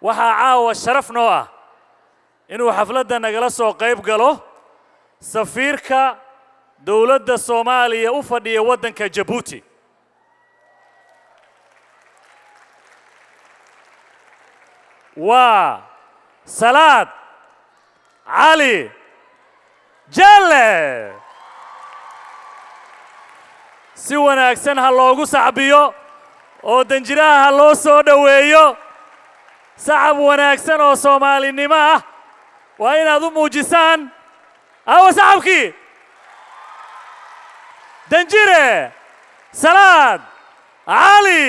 Waxaa caawa sharaf noo ah inuu xafladda nagala soo qayb galo safiirka dowladda Soomaaliya u fadhiya waddanka Jabuuti. Waa Salaad Cali Jelle. Si wanaagsan ha loogu sacbiyo oo danjiraha ha loo soo dhoweeyo. Sacab wanaagsan oo Soomaalinimo ah waa inaad u muujisaan. Awa sacabkii? Danjire Salaad Cali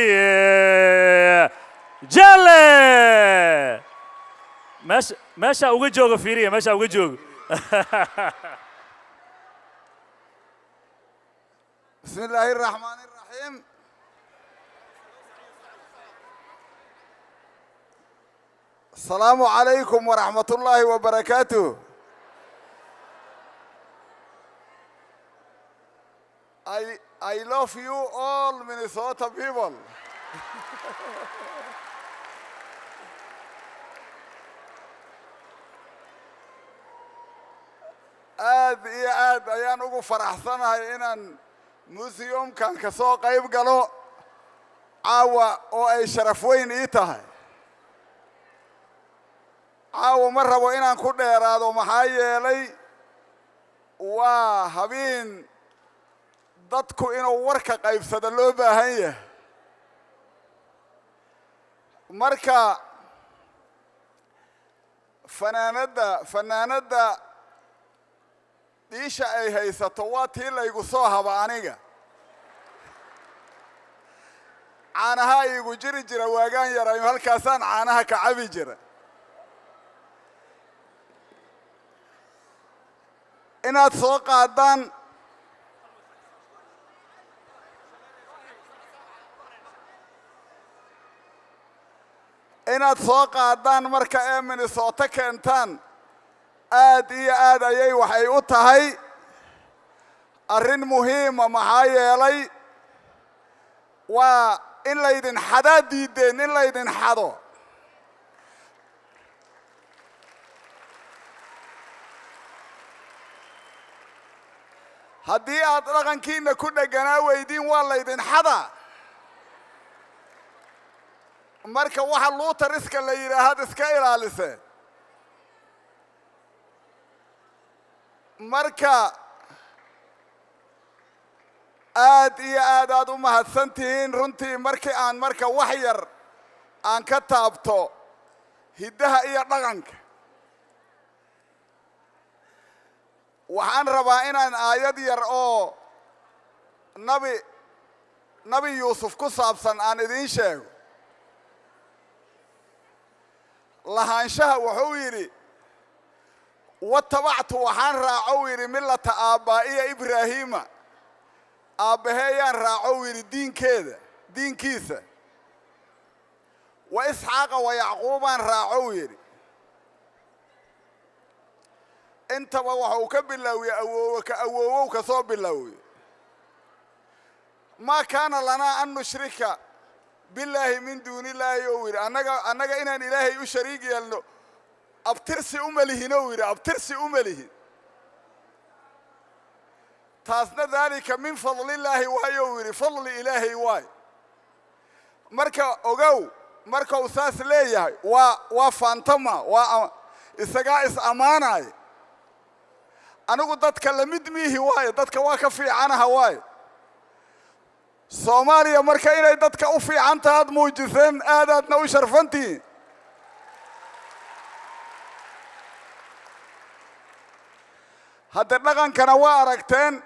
Jelle, meesha meesha uga joogo, fiiriya meesha uga joogo. بسم الله الرحمن الرحيم. السلام عليكم ورحمة الله وبركاته. I love you all, Minnesota people. Aad iyo aad ayaan ugu faraxsanahay inaan museumkan ka soo qayb galo caawa oo ay sharaf weyn ii tahay. Caawa ma rabo inaan ku dheeraado, maxaa yeelay waa habeen dadku inuu warka qaybsado loo baahan yahay. Marka fanaanadda dhiisha ay haysato waa tii laygu soo haba. Aniga caanaha iigu jiri jira waagaan yarayo, halkaasaan caanaha ka cabi jira. Inaad soo qaadaan marka ee Minnesota keentaan, aad iyo aad ayay waxay u tahay arrin muhiima, maxaa yeelay waa in laydin xadaa diideen, in laydin xado. Haddii aad dhaqankiinna ku dheganaa weydiin, waa laydin xadaa. Marka waxa looteriska la yidhaahaad iska ilaaliseen. Marka aad iyo aad aad u mahadsan tihiin runtii. Markii aan marka wax yar aan ka taabto hiddaha iyo dhaqanka, waxaan rabaa inaan aayad yar oo Nabi Yuusuf ku saabsan aan idiin sheego. Lahaanshaha wuxuu yidhi: واتبعت, waxaan raacow yidhi, ملة آبائي إبراهيم, aabbaheeyaan raacow yidhi diinkeeda, diinkiisa, وإسحاق ويعقوب aan raacow yidhi. Intaba waxa uu ka bilaawiyey awoowe ka awoowow ka soo bilaawiyey. ما كان لنا أن نشرك بالله من دون الله ou yidhi. Annaga inaan Ilaahay u shariig yeelno abtirsi uma lihin, ou yidhi, abtirsi uma lihin. Taasna ذلك من فضل الله waayo, uu yidhi, fadli Ilaahay waay. Marka ogow, marka uu saas leeyahay waa faantama, waa isagaa is ammaanaya. Anigu dadka lamid miihi waayo, dadka waa ka fiicanaha waayo. Soomaaliya marka inay dadka u fiican tahaad muujiseen, aadaadna u sharfantihiin. Hadde dhaqankana waa aragteen,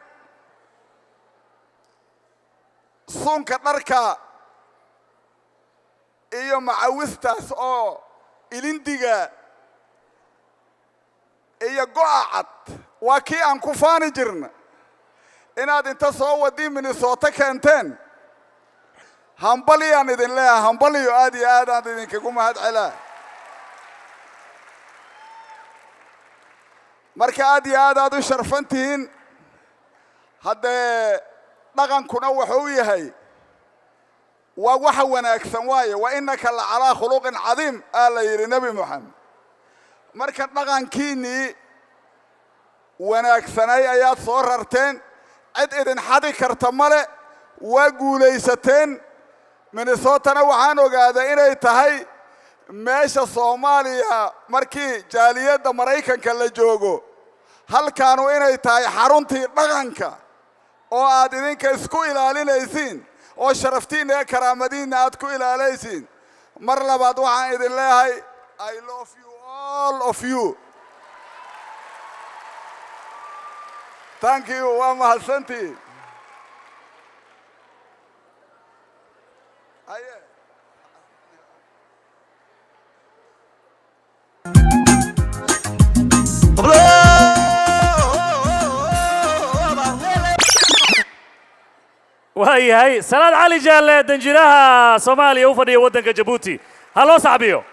suunka dharka iyo macawistaas oo ilindiga iyo go'a cad waa kii aan ku faani jirna. Inaad inta soo wadii Minnesota keenteen, hambalyaan idin leeyahay, hambaliyo, aad iyo aad aan idinkagu mahad celaa. Marka aad iyo aad aad u sharfan tihiin. Haddee dhaqankuna wuxuu yahay Waa waxa wanaagsan waaye. وإنك لعلى خلق عظيم aa la yidhi Nebi Moxamed. Marka dhaqankiinnii wanaagsanay ayaad soo rarteen, cid idin xadi karta male. Waa guulaysateen. Minnesotana waxaan ogaaday inay tahay meesha Soomaaliya markii jaaliyadda Maraykanka la joogo, halkaanu inay tahay xaruntii dhaqanka oo aad idinka isku ilaalinaysiin oo sharaftiinna iyo karaamadiinna aad ku ilaalaysiin. Mar labaad waxaan idin leeyahay, I love you, all of you. Thank you. Waa mahadsantihiin. Haye. Waayahay, Salaad Cali Jaalle, danjiraha Soomaaliya u fadhiya waddanka Jabuuti, ha loo sacbiyo.